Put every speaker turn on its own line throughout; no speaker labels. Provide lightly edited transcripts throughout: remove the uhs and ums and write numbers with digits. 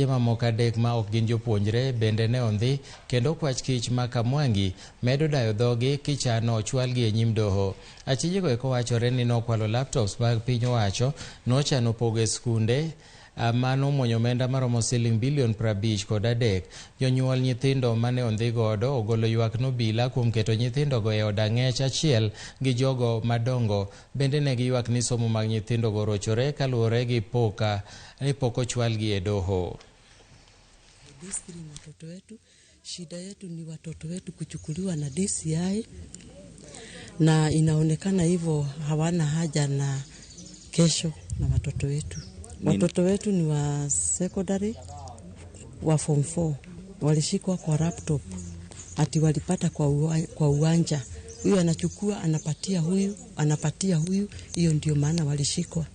Mamoko adek ma ok gin jopuonjre bende ne ondhi kendo okwach kich ma Kamwangi medo dayo dhogi kichano ochwalgi e nyim doho. Achijego eko wachore ni nokwalo laptops mag piny owacho nochano pogo e skunde mano muonyo omenda maromo siling bilion 53. Jonyuol nyithindo mane ondhi godo ogolo ywak nobila kuom keto nyithindogo e od ang'ech achiel gi jogo madongo. Bende ne giywak ni somo mag nyithindogo orochore kaluwore gi poka ni pok ochwalgi e doho.
Discipline watoto wetu. Shida yetu ni watoto wetu kuchukuliwa na DCI, na inaonekana hivyo hawana haja na kesho na watoto wetu. Watoto wetu ni wa secondary wa form 4 walishikwa kwa laptop, ati walipata kwa uwanja. Huyu anachukua anapatia huyu, anapatia huyu, hiyo ndio maana walishikwa.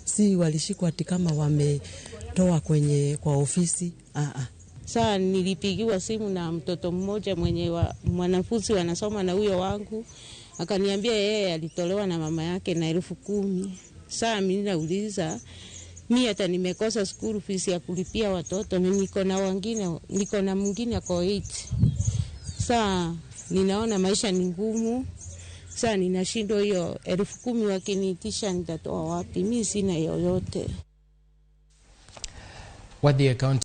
Si walishikwa ati kama wametoa kwenye kwa ofisi. Aa.
Saa nilipigiwa simu na mtoto mmoja mwenye mwanafunzi wanasoma na huyo wangu, akaniambia yeye alitolewa na mama yake na 10,000. Saa mimi nauliza, mi hata nimekosa school fees ya kulipia watoto, na niko na wengine, niko na mwingine ako 8. Saa ninaona maisha ni ngumu. Saa ninashindwa hiyo 10,000 wakiniitisha nitatoa wapi? Mi sina yoyote.
Wadhi e kaunti.